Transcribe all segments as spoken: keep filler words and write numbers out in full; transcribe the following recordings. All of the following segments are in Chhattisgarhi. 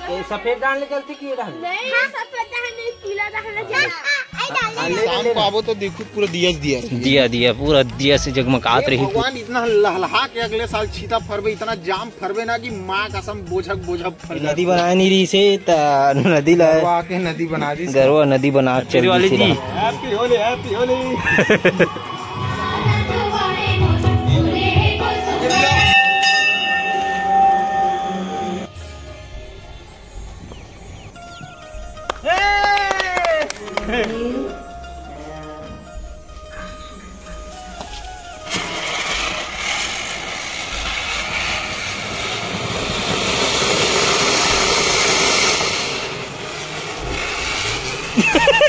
सफेद डाल ले जल्दी की डाल। नहीं, हाँ, सफेद डाल नहीं, पीला डाल ले जा। हाँ, ले, शाम ले, को ले। आबो तो देखो पूरा दिया से दिया। दिया, दिया, पूरा दिया से जगमगात हे रही। भगवान, इतना लहलहा के अगले साल छीता फरबे, इतना जाम फरबे ना कि माँ कसम बोझक बोझक फर जाए। नदी बनाए नहीं रही से, त नदी ला गरवा के नदी बना दी। गरवा नदी बना के चल दी जी। Happy Holi, Happy Holi।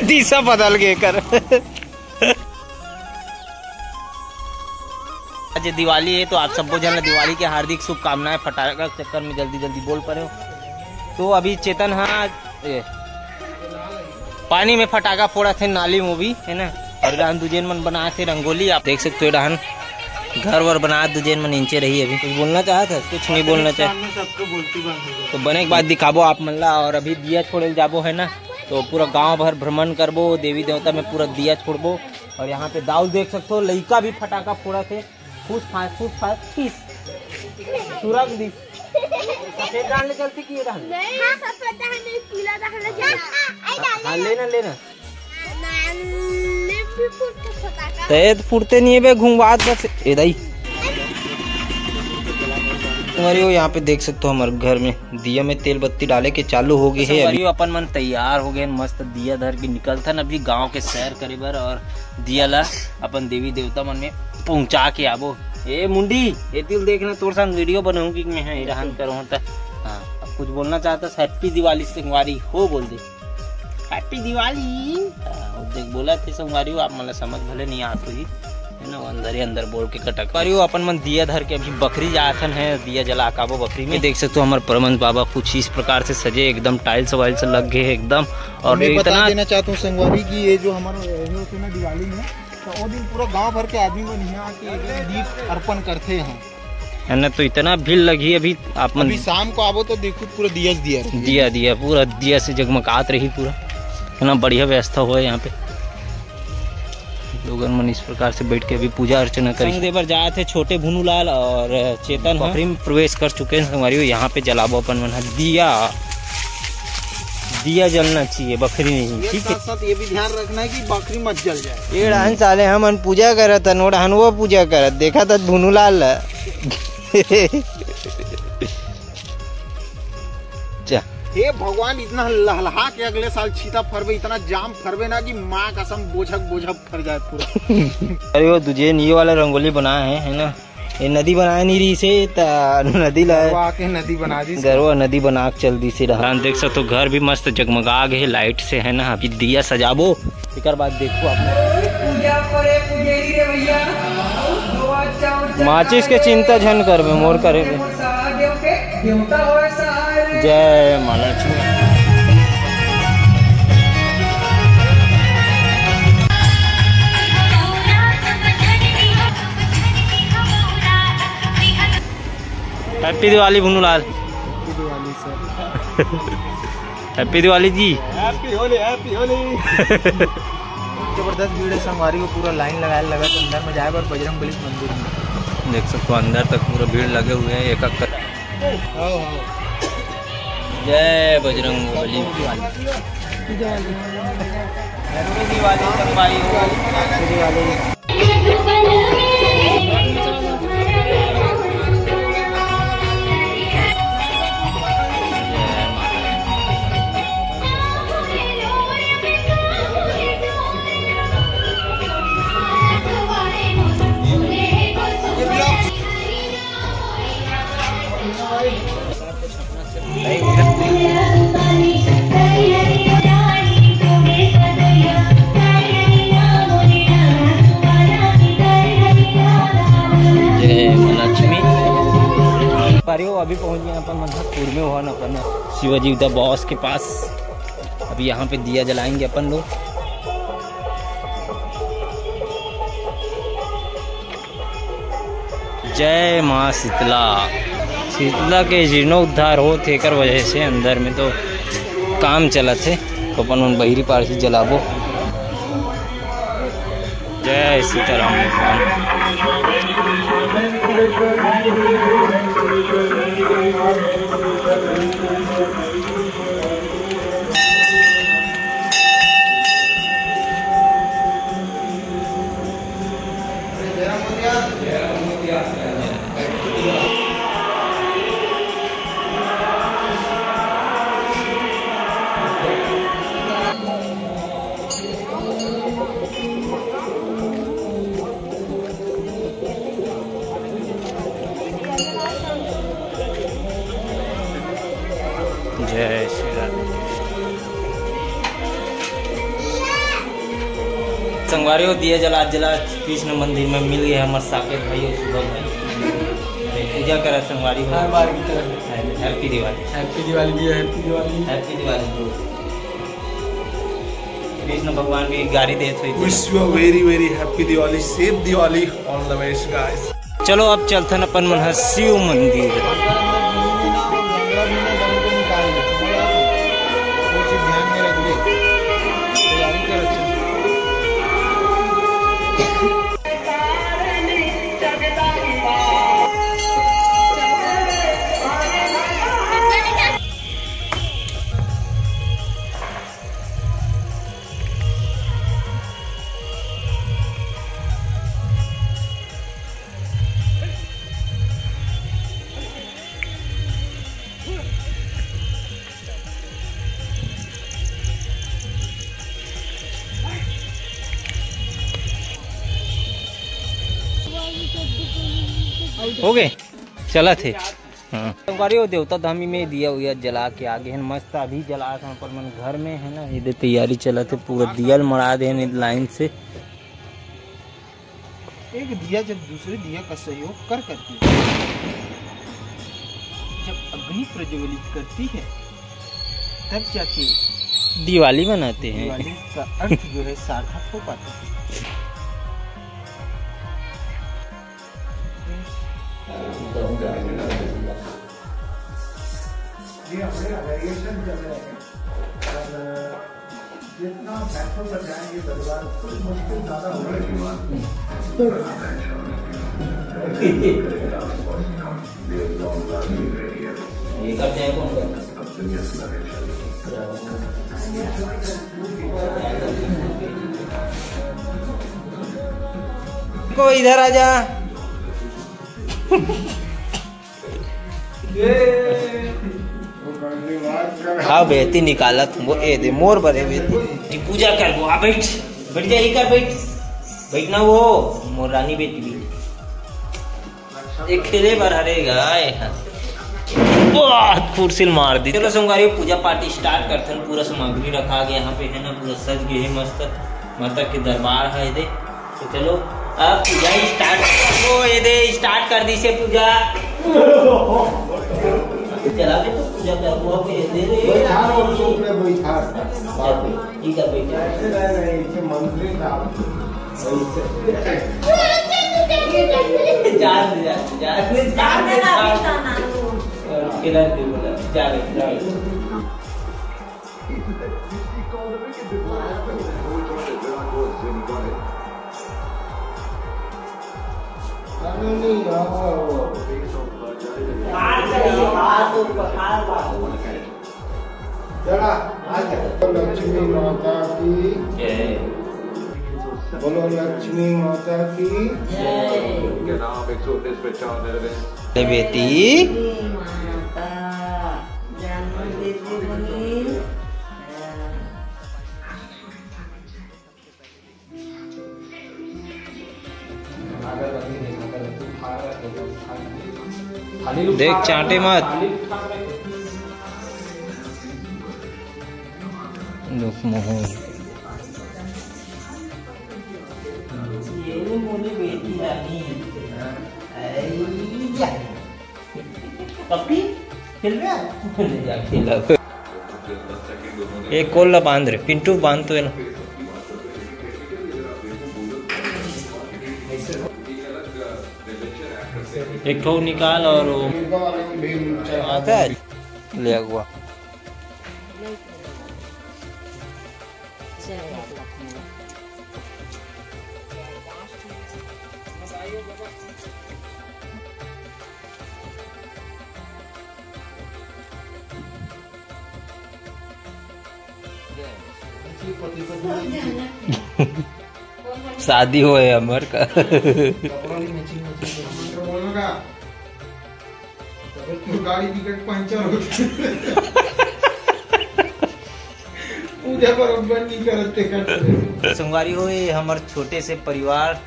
दिशा बदल गे कर। आज दिवाली हे, तो आप सबो झन ला दिवाली के हार्दिक शुभकामनाएं। फटाका के चक्कर में जल्दी जल्दी बोल परे हो। तो अभी चेतन हा, ए, पानी में फटाका फोड़त हे, नाली में भी हे ना। अउ ए डहन दुजेन मन बनात हे रंगोली। आप देख सकते हो, ए डहन घर वर बनात दुजेन मन इंचे रही। अभी कुछ बोलना चाहत हे? कुछ नहीं बोलना चाहत। तो बने के बाद दिखाबो आप मन ला। अउ अभी दिया छोड़े ल जाबो, हे ना, तो पूरा गांव भर भ्रमण करबो, देवी देवता में पूरा दिया छोड़बो। अउ यहाँ पे दाऊ देख सकते हो, लइका भी फटाका फोड़त हे, फूस फास, फूस फास, फीस। सुरग दी। सफेद डाल ले जल्दी की डाल। नहीं, हाँ, सफेद डाल नहीं, पीला डाल ले जा। हाँ, लेना, लेना। ते तो फुरते नहीं हे बे, घुंघवात बस। ए दाई। अरे वो यहाँ पे देख सकते हो, हमारे घर में दिया में तेल बत्ती डाले के चालू हो गए हे। संगवारी हो, अपन मन तैयार हो गए, मस्त दिया धर के निकलथन अभी गांव के सैर करे बर, अउ दिया ला अपन देवी देवता मन में पहुंचा के आबो। ए मुंडी, ए तिल देखना, तोर संग वीडियो बनाऊं कि मैं, हाँ, ए डहन करूं त। हाँ, अब कुछ बोलना चाहत हस? Happy Diwali संगवारी हो, बोल दे। Happy Diwali। हाँ, वो देख बोलत हे संगवारी हो, आप मन ला समझ भले नहीं आत होही, हे ना, वो अंदर ही अंदर बोल के कटक। संगवारी हो, अपन मन दिया धर के अभी बखरी जाथन हे, दिया जला के आबो बखरी में। देख सकते हो, हमारे परमंश बाबा कुछ इस प्रकार से सजे, एकदम tiles वाइल्स लग गए हे एकदम। अउ मैं बता इतना देना चाहता हूँ संगवारी कि ये जो हमारा हे ना दिवाली में, तो वो दिन पूरा गांव भर के आदमी मन यहाँ आके एकदम दीप अर्पण करते हैं। हे ना, तो इतना भीड़ लगही अभी आप मन। अभी शाम को आबो तो देखो पूरा दिया से दिया रही। दिया, दिया, पूरा दिया से जगमगात रही पूरा। इतना बढ़िया व्यवस्था होय हे यहाँ पे। लोगन मन इस प्रकार से बैठ के अभी पूजा अर्चना करी। संग दे बर जात हे छोटे भुनू लाल अउ चेतन ह। बखरी में प्रवेश कर चुके हैं संगवारी हो। यहाँ पे जलाबो अपन मन ह दिया। दिया जलना चाहिए, बखरी नहीं, ये ठीक है? साथ साथ ये भी ध्यान रखना है कि बखरी मत जल जाए। ए डहन साले हमन पूजा करत हन, ओ डहन वो पूजा करत, देखत हस भुनू लाल ला। जा। हे भगवान, इतना लहलहा के अगले साल छीता फरबे, इतना जाम फरबे ना कि माँ कसम बोझक बोझक फर जाए पूरा। अरे वो दुजेन ये वाला रंगोली बनाए हे, हे ना? ये नदी बनाए नहीं रही से, त नदी ला गरवा के नदी बना दी। गरवा नदी बना के चल दी से रहा। देख सकते हो, घर भी मस्त जगमगा गए हे लाइट से, हे ना? अभी दिया सजाबो, एकर बाद देखो आप। पूजा करे पुजेरी रे भैया। माचिस के चिंता झन करबे, मोर करे बे। जय माँ लक्ष्मी। Happy Diwali भुनू लाल। Happy Diwali sir। Happy Diwali जी। Happy Holi, Happy Holi। जबरदस्त भीड़ हे संगवारी हो, पूरा लाइन लगाए लगा हे अंदर में जाए बर बजरंग बली के मंदिर में। देख सकते हो अंदर तक पूरा भीड़ लगे हुए हैं, एक एक कर। जय बजरंग बली। Happy Diwali संगवारी हो। जय माँ लक्ष्मी। अभी पहुंच गए अपन मंदिर में, अपन शिवाजी दा बॉस के पास। अभी यहाँ पे दिया जलाएंगे अपन लोग। जय माँ शीतला। शीतला के जीर्णोद्धार होत हे, एकर वजह से अंदर में तो काम चलत हे, तो अपन मन बहिरी पार से जलाबो। जय सीताराम भगवान। जय श्री राधे। संगवारी हो, दिया जला जला कृष्ण मंदिर में मिल गया हमारे साकेत भाई और शुभम भाई। अरे, पूजा करा संगवारी हो। हर बार की तरह। Happy Diwali। Happy Diwali भैया, Happy Diwali। Happy Diwali bro। Krishna भगवान भी गाड़ी देत हुई। Wish you a very very happy Diwali, safe Diwali, all the best guys। चलो, अब चलथन अपन मन ह शिव मंदिर। हो गए, चलत हे। हाँ। संगवारी हो, देवता धामी में दिया उया जला के आ गए हैं। मस्त अभी जला था पर मन घर में है ना, ये दे तैयारी चलत हे, पूरा दिया ल मड़ा दे हैं लाइन से। एक दिया जब दूसरे दिया का सहयोग कर करके जब अग्नि प्रज्वलित करती है, तब जाके दिवाली मनाते हैं। दिवाली का अर्थ जो है सार्थक हो पाता है। ये हमारे variation चल रहे हैं। और जितना महत्व पर जाएंगे परिवार, उतनी मुश्किल ज्यादा होने की बात नहीं। ये कर जाए कौन कर? को इधर आ जा। हाँ बेटी निकालत हूँ, वो ए दे मोर बरे बेटी। जी पूजा कर वो, आ बैठ, बैठ जा, ये कर बैठ, बैठना वो मोर रानी बेटी भी। एक खेले बार हरेगा, एक हाथ। वाह, कुर्सी ल मार दी। चलो संगवारी, पूजा पाठ start करथन। पूरा सामग्री रखा गया यहाँ पे है ना, पूरा सज गए है मस्त। माता के दरबार है ये दे। तो चलो, अब पूजा ही start। ओ, ये दे, start कर दी से पूजा। चला के तो पूजा कर, वो पे ये दे रे। बैठा और चुप रे, बैठा। चल, ठीक है, बैठा। ऐसे रह रहे, इसे मंत्री साहब। जान दे, जान दे, जान दे, जान दे, जान दे। खिला दे बोला, जा रे, जा रे। चला, आ जा। लक्ष्मी माता की जय। बोलो लक्ष्मी माता की जय। के नाम एक सौ उन्नीस पे चांद मेरे। ले बेटी। माता जन्म देते बनी। देख, चाटे मत। दुख मोह। ये मोरी बेटी रानी। ऐया। पप्पी, खेल रहा है? ले जा, खेल। एक कोल ला बांध रे, पिंटू बांध तो है ना। एक ठो निकाल और वो आता है, ले अगुआ। शादी होय हमर का। गाड़ी टिकट पंचर हो। पूजा बरोबर नहीं करते करते। संगवारी हो, ये हमर छोटे से परिवार,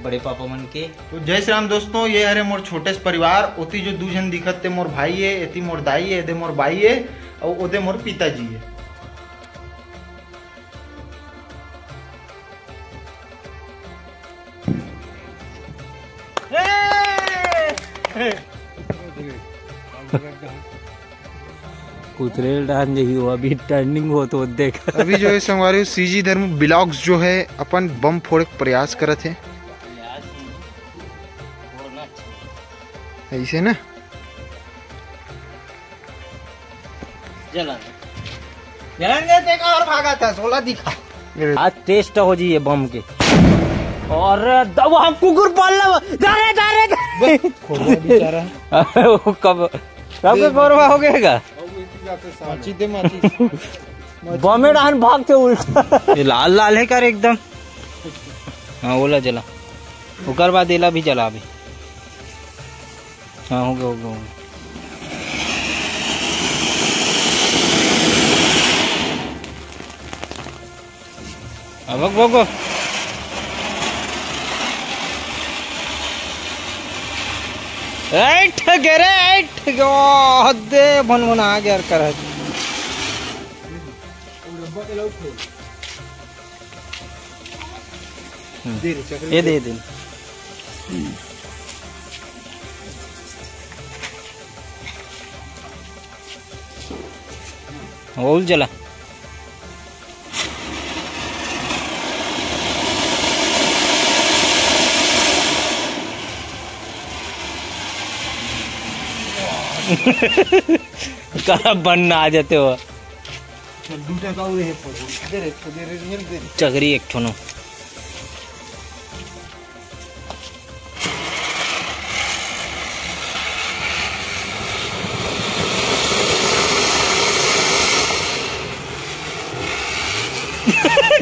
बड़े पापा मन के। तो जय श्री राम दोस्तों, ये हरे मोर छोटे से परिवार। ओती जो दू झन दिखत ते मोर भाई है, एती मोर दाई है, एदे मोर बाई है, और ओदे मोर पिताजी है। कुतरेल डाहन जही हो, अभी टर्निंग हो तो देख। अभी जो है संगवारी हो, सीजी धर्म ब्लॉग्स जो है अपन बम फोड़े के प्रयास करत है। ऐसे ना जलन जलन दे तेका और भागा था, सोला दिखा। आज टेस्ट हो जी ये बम के। और दवा हम कुकुर पाल लो। जा रे, जा रे, जा रे। खोरवा बेचारा। वो कब, कब के कोरवा हो गएगा? माची दे, माची। बमे डाहन भाग के उल्टा। ये लाल लाल है कर एकदम। हाँ, ओला जला। ओकर बाद एला भी जला अभी। हाँ, हो गया, हो गया, हो गया। अब भग, भग, भग। ऐठ गे रे, ऐठ गे। ओह, दे, भन भन आ गया, कर। हम्म। दे रे, चकरी ये दे। दे, दे। ओल जला। कहाँ बनना आ जाते हो? दू टका उहे हे, दे रे, दे रे, दे रे, दे रे। चकरी एक ठो नो।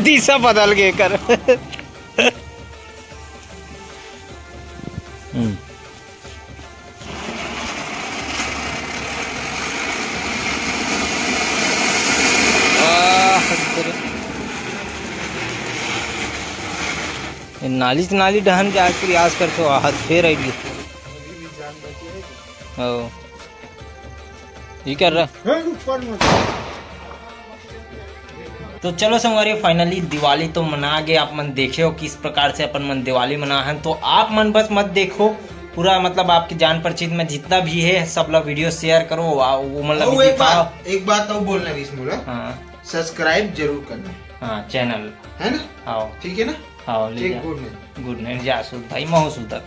दिशा बदल गए कर। हम्म। आह, ये नाली से नाली डहन के आज प्रयास करते हो, हाथ फेर आई। हो। ये कर रहा। तो चलो संगवारी, फाइनली दिवाली तो मना गए। आप मन देखे हो किस प्रकार से अपन मन दिवाली मना है, तो आप मन बस मत देखो पूरा, मतलब आपके जान परिचित में जितना भी है सब ला वीडियो शेयर करो, आ, वो मतलब अउ एक दिखाओ। बात, एक बात अउ बोलना भी इसमें। हाँ। सब्सक्राइब जरूर करना। हाँ, चैनल। है ना? आओ। ठीक है ना? आओ, ले ठीक, जा। गुड नाइट। गुड नाइट, जा सुध भाई, महू सुधर।